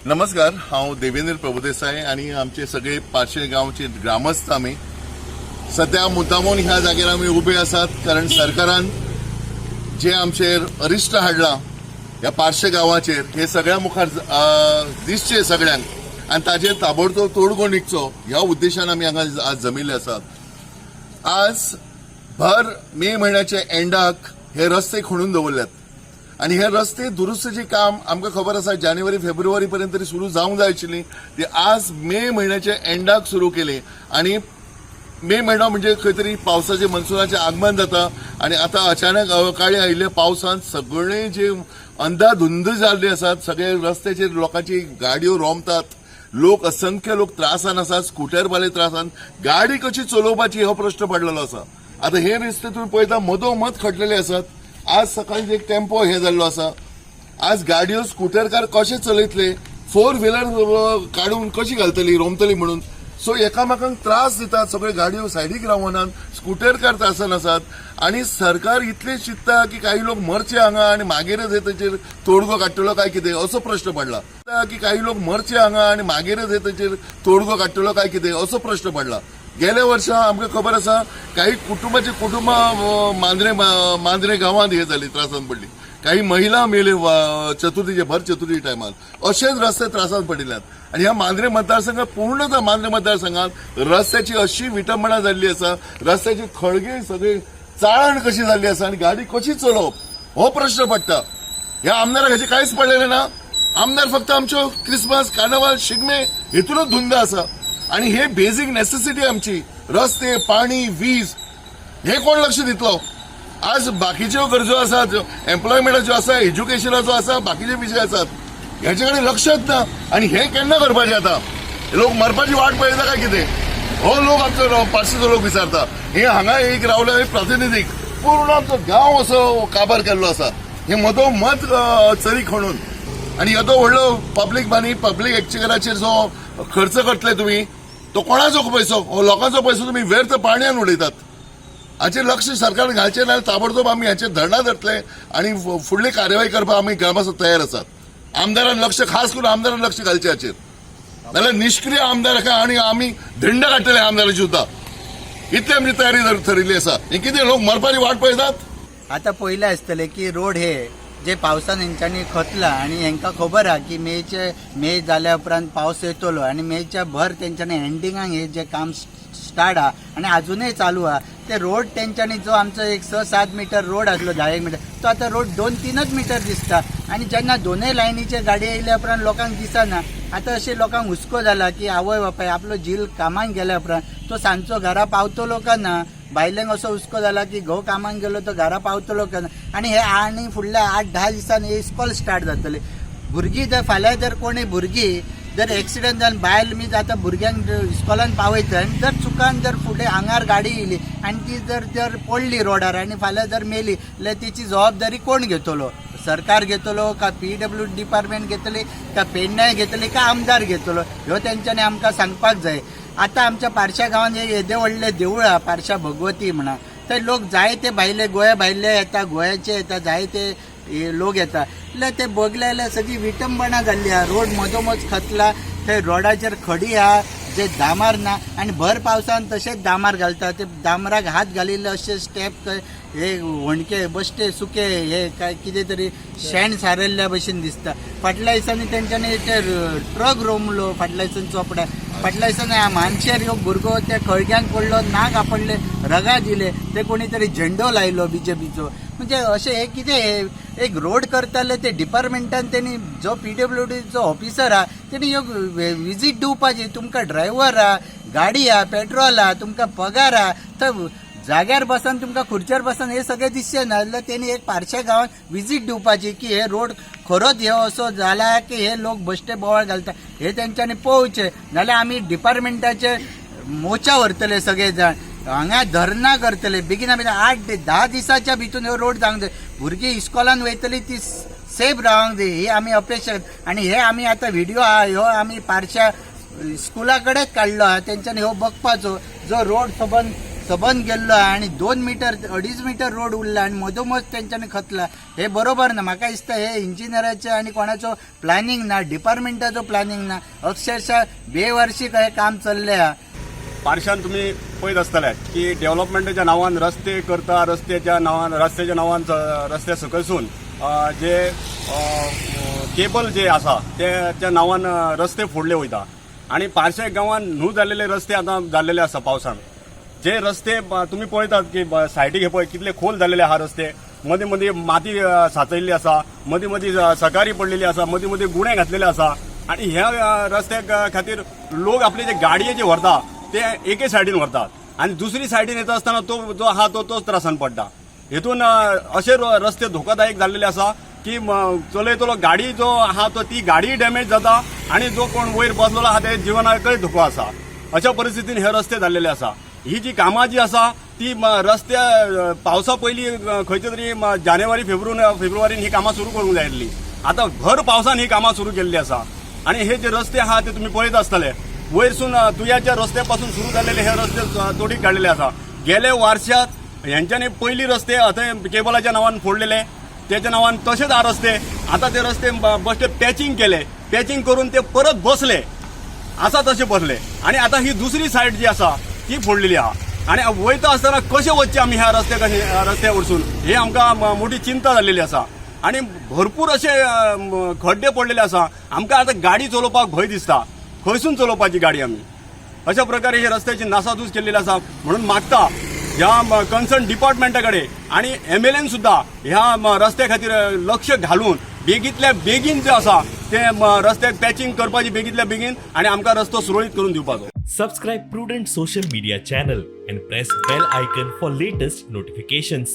नमस्कार, हांव देवेंद्र प्रभुदेसाय आनी आमचे सगळे पार्शे गांवचे ग्रामस्थ. आमी सध्या मुद्दामून ह्या जाग्यार आमी उबे आसात, कारण सरकारान जे आमचेर अरिश्ट हाडलां ह्या पार्शे गांवाचेर, हे सगळ्या मुखार दिसचे सगळ्यांक आनी ताजेर ताबडतोब तोडगो निघचो ह्या उद्देशान आमी हांगा आज जमिल्ले आसात. आज भर मे म्हयन्याच्या एंडाक हे रस्ते खणून दवरल्यात आनी हे रस्ते दुरुस्तीचें काम, आमकां खबर आसा, जानेवारी फेब्रुवारी पर्यंत तरी सुरू जावंक जाय आशिल्ली. ती आज मे म्हयन्याच्या एंडाक सुरू केली आनी मे म्हयनो म्हणजे खंय तरी पावसाचे, मनसुनाचें आगमन जाता आनी आतां अचानक अवकाळी आयिल्ल्या पावसान सगळे जे अंधाधुंद जाल्ले आसात. सगळे रस्त्याचेर लोकांची गाडयो रोमतात, लोक, असंख्य लोक त्रासान आसात, स्कुटरवाले त्रासान, गाडी कशी चलोवपाची हो प्रश्न पडलेलो आसा. आतां हे रस्ते तुमी पळयता, मदोमद खटलेले आसात. आज सकाळी एक टेम्पो हे जाल्लो आसा. आज गाडयो, स्कुटरकार कशे चलयतले? फोर व्हिलर काडून कशी घालतली, रोमतली म्हणून. सो एकामेकांक त्रास दितात सगळे, गाडयो सायडीक रावनात, स्कुटरकार त्रासान आसात आनी सरकार इतले चिंत्ता की काही लोक मरचे हांगा आनी मागीरच हे तेचेर तोडगो काडटलो काय कितें, असो प्रश्न पडला की काही लोक मरचे हांगा आनी मागीरच हे तेचेर तोडगो काडटलो काय कितें, असो प्रश्न पडला. गेल्या वर्सा आमकां खबर आसा, काही कुटुंबाची कुटुंबां मांद्रे मांद्रे गांवांत हे जाली, त्रासान पडली. काही महिला मेले चतुर्थीचे, भर चतुर्थी टायमार अशेच रस्ते त्रासात पडिल्ल्यात. आनी ह्या मांद्रे मतदारसंघात, पूर्णतः मांद्रे मतदारसंघात रस्त्याची अशी विटंबना जाल्ली आसा. रस्त्याची खळगे सगळी चाळण कशी जाल्ली आसा आनी गाडी कशी चलोवप हो प्रश्न पडटा. ह्या आमदाराक हेचें कांयच पडलेलें ना. आमदार फक्त आमच्यो क्रिसमस, कार्नावाल, शिगमे हेतूनच धुंद आसा आणि हे बेसिक नेसेसिटी आमची, रस्ते, पाणी, वीज, हे कोण लक्ष दितलो? आज बाकीच्यो गरजो आसात, एम्प्लॉयमेंटाच्यो आसा, एज्युकेशनाचो आसा, बाकीचे विशय आसात, ह्याचे कडेन लक्षच ना. आणि हे केन्ना करपाचें? आतां लोक मरपाची वाट पळयता काय कितें? हो लोक आमचो पार्सेचो लोक विचारता. हे हांगा एक रावले प्रतिनिधीक, पूर्ण आमचो गांव असो काबार केल्लो आसा. हे मदोमद चरी खणून आणि येदो व्हडलो पब्लीक मनी, पब्लीक एक्चेकराचेर जो खर्च करतले तुमी, तो कोणाचो पयसो? हो लोकांचो पयसो तुमी व्यर्थ पाण्यान उडयतात. हाचेर लक्ष सरकार घालचें ना, ताबडतोब आमी हाचेर धरणां धरतले आणि फुडली कार्यवाही करपाक आमी ग्रामस्थ तयार आसात. आमदारान लक्ष, खास करून आमदारान लक्ष घालचें हाचेर, नाल्यार निश्क्रीय आमदार आनी आमी धिंड काडटले आमदाराची सुद्दां. इतली आमची तयारी थरिल्ली आसा. हे कितें, लोक मरपाची वाट पळयतात? आतां पयलें आसतलें की रोड हे जे पावसान हेंच्यांनी खतला आनी हेंकां खबर आहा की मेचे, मे जाल्या उपरांत पावस येतलो आनी मेच्या भर तेंच्यांनी एंडिंगाक हे जे काम स्टार्ट आहा आनी आजुनूय चालू आहा. ते रोड तेंच्यांनी जो आमचो एक 6-7 मिटर रोड आसलो, 10 एक मिटर, तो आतां रोड 2-3च मिटर दिसता. आनी जेन्ना दोनूय लायनीचे गाडी येयल्या उपरांत लोकांक दिसना. आतां अशें लोकांक हुस्को जाला की आवय बापाय आपलो झील कामाक गेल्या उपरांत तो सांजचो घरा पावतलो का ना. बायलेंक असो हुस्को जाला की घोव कामाक गेलो तो घरा पावतलो का ना. आनी हे आनी फुडल्या 8-10 दिसांनी हे इस्कॉल स्टार्ट जातले. भुरगीं जर फाल्यां जर कोणी भुरगीं जर एक्सिडंट जावन, बायल मीज आतां भुरग्यांक इस्कॉलान पावयता आनी जर चुकान जर फुडें आंगार गाडी येयली आनी ती जर जर पडली रोडार आनी फाल्यां जर मेली जाल्यार तिची जबाबदारी कोण घेतलो? सरकार घेतलो का पीडब्ल्यू डिपार्टमेंट घेतली का पेडण्या घेतली का आमदार घेतलो? ह्यो तेंच्यांनी आमकां सांगपाक जाय. आतां आमच्या पारशा गांवांत एक येदें व्हडलें देवूळ आहा, पारशा भगवती म्हणा. थंय लोक जायते भायले, गोंया भायले येता, गोंयाचे येता, जायते हे लोक येता. जाल्यार ते बगले जाल्यार सगळी विटंबना जाल्ली आहा. रोड मदोमद खतला, थंय रोडाचेर खडी आहा, जे दामार ना आनी भर पावसान तशेंच दामार घालता. ते दामराक हात घालिल्ले अशे स्टेप, हे होणके बश्टे सुके, हे काय कितें तरी शेण सारयल्ल्या भशेन दिसता. फाटल्या दिसांनी तेंच्यांनी ते ट्रक रोमलो फाटल्या दिसांनी चोपड्या. फाटल्या दिसांनी मानशेर ह्यो भुरगो त्या खळग्यान पडलो, नाक आपडले, रगा दिले, ते कोणी तरी झेंडो लायलो बीजेपीचो. म्हणजे अशें हे कितें? हे एक रोड करताले ते डिपार्टमेंटान, तेणी जो पीडब्ल्यूडीचो ऑफिसर आहा तेणी ह्यो विजीट दिवपाची. तुमकां ड्रायव्हर आहा, गाडी आहा, पेट्रोल आहा, तुमकां पगार आहा, तर जाग्यार बसन, तुमकां खुर्चेर बसन हे सगळें दिसचें ना जाल्यार तेणी एक पारशा गांवांत विजीट दिवपाची की हे रोड खरोच हे असो जाला की हे लोक बश्टे बोवाळ घालता, हे तेंच्यांनी पळोवचें. नाल्यार आमी डिपार्टमेंटाचे मोर्चा व्हरतले, सगळे जाण हांगा धरणां करतले. बेगिना बेगीन 8-10 दिसाच्या भितून ह्यो रोड जावंक जाय. भुरगीं इस्कॉलान वयतली ती सेफ रावंक जाय, ही आमी अपेक्षा. आनी हे आमी आतां व्हिडिओ आहा, ह्यो आमी पारशा स्कुला कडेच काडलो आहा. तेंच्यांनी ह्यो बघपाचो, जो रोड सबंद सबंद गेल्लो आहा आनी 2 मिटर 2.5 मिटर रोड उरला आनी मदोमद तेंच्यांनी खतला. हे बरोबर ना. म्हाका दिसता हे इंजिनियराचें आनी कोणाचो प्लॅनिंग ना, डिपार्टमेंटाचो प्लॅनिंग ना. अक्षरशः बेवारशीक हें काम चल्लें आहा. पारशान तुमी पळयत आसतले की डेव्हलपमेंटाच्या नांवान रस्ते करता, रस्त्याच्या नांवान रस्ते सकयसून जे केबल जे आसा त्याच्या नांवान रस्ते फोडले वयता आनी पार्शे गांवान न्हू जाल्लेले रस्ते आतां जाल्लेले आसा. पावसान जे रस्ते तुमी पळयतात की सायडीक हे पळय कितले खोल जाल्लेले आहा रस्ते. मदीं मदीं माती साचयल्ली आसा, मदीं मदीं सकारी पडलेली आसा, मदीं मदीं गुणे घातलेले आसा आनी ह्या रस्त्या खातीर लोक आपले जे गाडये जे व्हरता ते एके सायडीन व्हरतात आनी दुसरी सायडीन येता आसतना तो जो आहा तो तोच त्रासान पडटा. हेतून अशे रस्ते धोकादायक जाल्लेले आसा की चलयतलो गाडी जो आहा तो ती गाडी डॅमेज जाता आनी जो कोण वयर बसलेलो आहा ते जिवनाकय धोको आसा. अशा परिस्थितीन हे रस्ते जाल्लेले आसा. ही जी कामां जी आसा ती रस्ते पावसा पयलीं खंयचे तरी जानेवारी फेब्रुवारीन ही कामां सुरू करूंक जाय आसली. आतां भर पावसान ही कामां सुरू केल्ली आसा आनी हे जे रस्ते आहा ते तुमी पळयत आसतले. वयरसून तुयाच्या रस्त्या पासून सुरू जाल्लेले हे रस्ते तोडीक काडलेले आसा. गेले वर्षात हेंच्यांनी पयली रस्ते थंय केबलाच्या नांवान फोडलेले, त्याच्या नांवान तशेच हा रस्ते. आता ते रस्ते बश्टे पॅचिंग केले, पॅचिंग करून ते परत बसले आसा तशे बसले आनी आतां ही दुसरी सायड जी आसा ती फोडलेली आहा आनी वयता आसतना कशें वचचें आमी ह्या रस्त्या कशें रस्त्या वरसून हे आमकां मोठी चिंता जाल्लेली आसा आनी भरपूर अशे खड्डे पडलेले आसा. आमकां आतां गाडी चलोवपाक भंय दिसता, खंयसून चलोवपाची गाडी आमी. अशा प्रकारे हे रस्त्याची नासाधूस केल्लेली आसा. म्हणून मागता ह्या कन्सर्न डिपार्टमेंटा कडेन आनी एमएलएन सुद्दां ह्या रस्त्या खातीर लक्ष घालून बेगींतल्या बेगीन जे आसा ते रस्त्याक पॅचिंग करपाची बेगींतल्या बेगीन आनी आमकां रस्तो सुरळीत करून दिवपाचो. Subscribe Prudent Social Media channel and press bell icon for latest notifications.